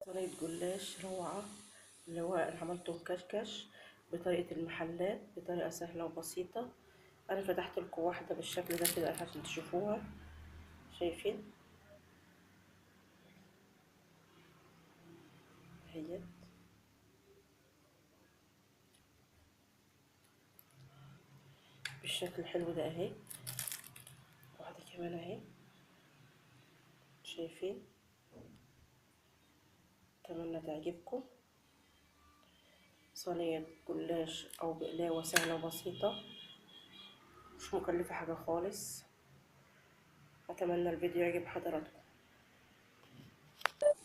صينية جلاش روعة اللي هو انا عملته مكشكش بطريقة المحلات، بطريقة سهلة وبسيطة. انا فتحت لكم واحدة بالشكل ده كده عشان تشوفوها. شايفين اهيت بالشكل الحلو ده اهي، واحدة كمان اهي. شايفين؟ اتمنى تعجبكم. صينية جلاش او بقلاوة سهلة وبسيطة، مش مكلفة حاجة خالص. اتمنى الفيديو يعجب حضراتكم.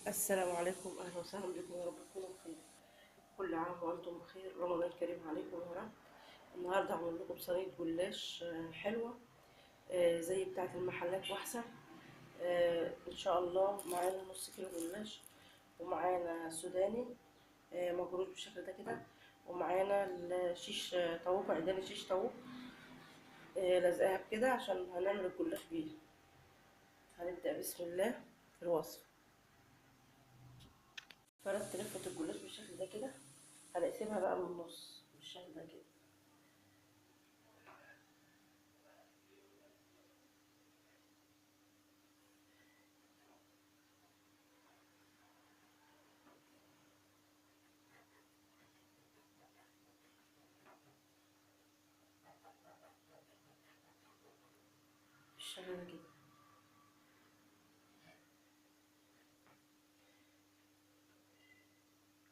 السلام عليكم، اهلا وسهلا بكم، يا رب تكونوا بخير. كل عام وانتم بخير، رمضان كريم عليكم يا رب. النهارده هعمل لكم صينية جلاش حلوة زي بتاعه المحلات واحسن. ان شاء الله معانا نص كيلو جلاش، ومعانا سوداني مجروش بالشكل ده كده، ومعانا الشيش طاووق، عندنا شيش طاووق لازقاها بكده عشان هنعمل الجلاش بيه. هنبدأ بسم الله في الوصفة. فردت لفة الجلاش بالشكل ده كده، هنقسمها بقى من النص بالشكل ده كده. بالشكل ده كده.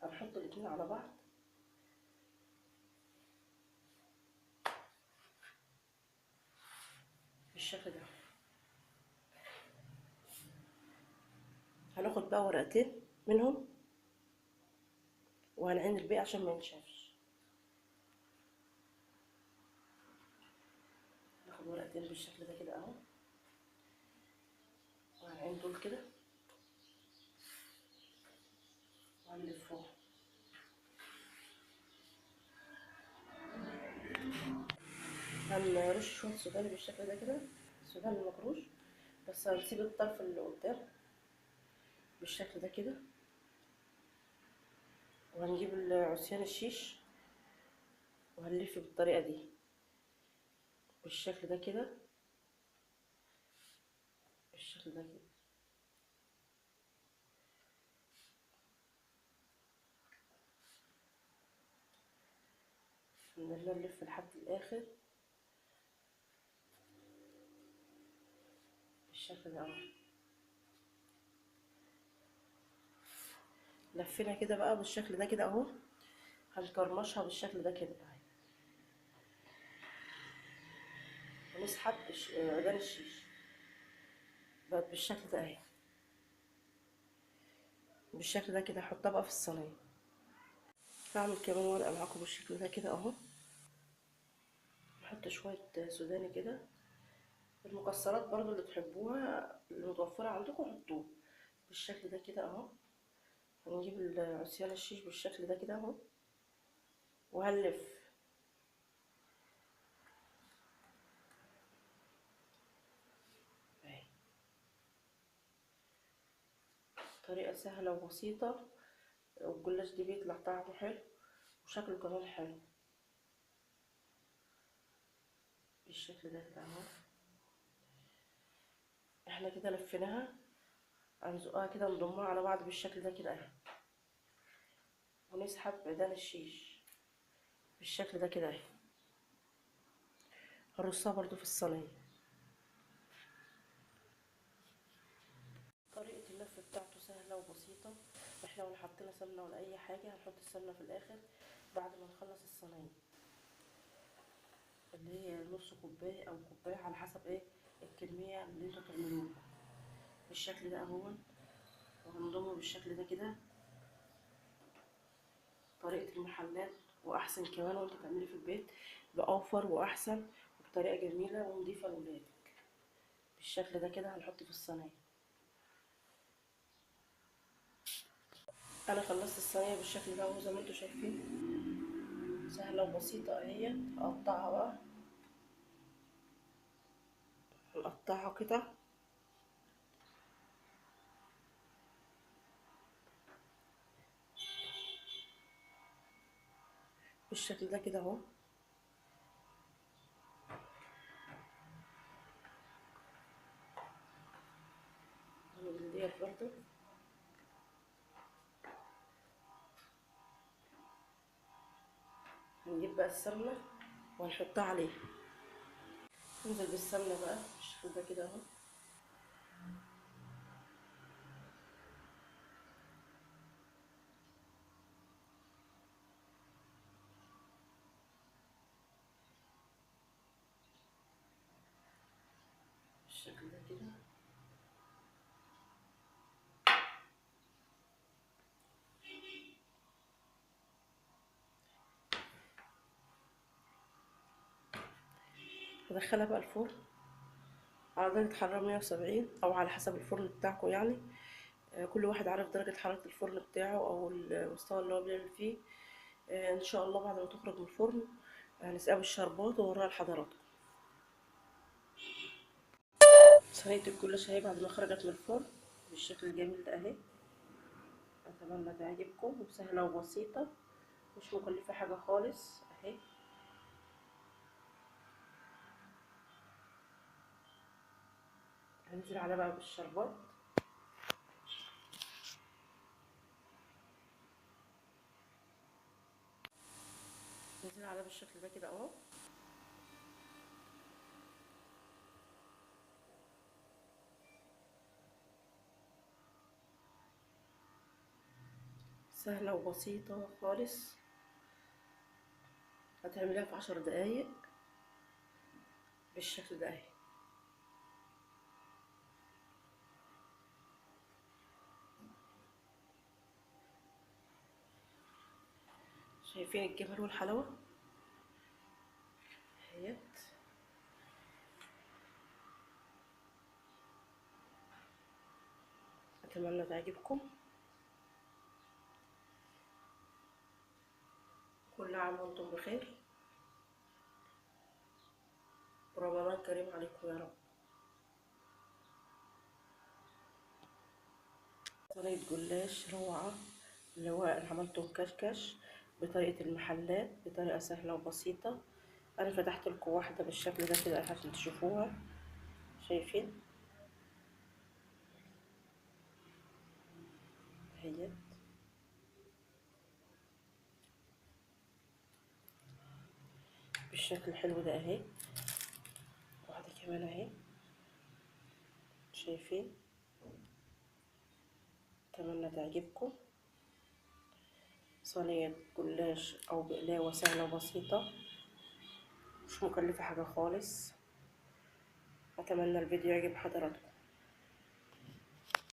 هنحط الاتنين على بعض. بالشكل ده. هناخد بقى ورقتين منهم وهنعين الباقي عشان ما ينشفش. ناخد ورقتين بالشكل ده كده اهو، وهنعين دول كده وهنلفوهم. هنرش شوية سوداني بالشكل ده كده، سوداني مجروش، بس هنسيب الطرف اللي قدام بالشكل ده كده. وهنجيب العصيان الشيش وهنلف بالطريقة دي بالشكل ده كده، بالشكل ده كده. نلف لحد الاخر بالشكل ده اهو. لفينا كده بقى بالشكل ده كده اهو. هنكرمشها بالشكل ده كده اهي، ونسحب عيدان الشيش بقت بالشكل ده اهي، بالشكل ده كده. هحطها بقى في الصينية. هعمل كمان ورقة معاكم بالشكل ده كده اهو. نحط شوية سوداني كده، المكسرات برضو اللي تحبوها اللي متوفرة عندكم حطوها بالشكل ده كده اهو. هنجيب العصيان الشيش بالشكل ده كده اهو، وهنلف اهي. طريقه سهلة وبسيطة، والجلاش دي بيطلع طعمه حلو وشكله كمان حلو بالشكل ده كده اهو. احنا كده لفيناها، هنزقها كده نضمها على بعض بالشكل ده كده اهي، ونسحب عيدان الشيش بالشكل ده كده اهي. هنرصها برضو في الصينية. طريقة اللف بتاعته سهلة وبسيطة، احنا ولا حطينا سمنة ولا اي حاجة، هنحط السمنة في الاخر بعد ما نخلص الصينية، اللي هي نص كوباية او كوباية على حسب ايه الكمية اللي انتوا تعملوها بالشكل ده اهو. وهنضمه بالشكل ده كده، طريقة المحلات واحسن كمان، وانت تعملي في البيت باوفر واحسن وبطريقة جميلة ونضيفة لولادك بالشكل ده كده. هنحط في الصينية. انا خلصت الصينية بالشكل ده اهو زي ما انتوا شايفين، سهلة وبسيطة اهي. هقطعها بقى، هنقطعها قطع. بالشكل ده كده اهو. هنعمل ديت برضه. هنجيب بقى السمنة وهنحطها عليه. ننزل بالسمنه بقى بالشكل ده كده اهو. بالشكل ده كده. هدخلها بقى الفرن على درجة حرارة 170 او على حسب الفرن بتاعكم، يعني كل واحد عارف درجة حرارة الفرن بتاعه او المستوى اللي هو بيعمل فيه. ان شاء الله بعد ما تخرج من الفرن هنسقيها بالشربات ووريها لحضراتكم. صينية الجلاش اهي بعد ما خرجت من الفرن بالشكل الجميل ده اهي. اتمنى تعجبكم، وسهلة وبسيطة مش مكلفة حاجة خالص اهي. هنزل على بقى بالشربات. ننزل على بالشكل ده كده اهو. سهلة وبسيطة خالص، هتعمليها في 10 دقايق بالشكل ده اهي. شايفين الجمال والحلاوة اهيت. اتمنى تعجبكم. كل عام وانتم بخير، ورمضان كريم عليكم يا رب. صينية جلاش روعة اللي هو انا عملته مكشكش بطريقة المحلات، بطريقة سهلة وبسيطة. انا فتحت لكم واحدة بالشكل ده كده عشان تشوفوها. شايفين اهيت. بالشكل الحلو ده اهي. واحدة كمان اهي. شايفين. اتمنى تعجبكم. صينية جلاش او بقلاوة سهلة وبسيطة، مش مكلفة حاجة خالص. اتمنى الفيديو يعجب حضراتكم.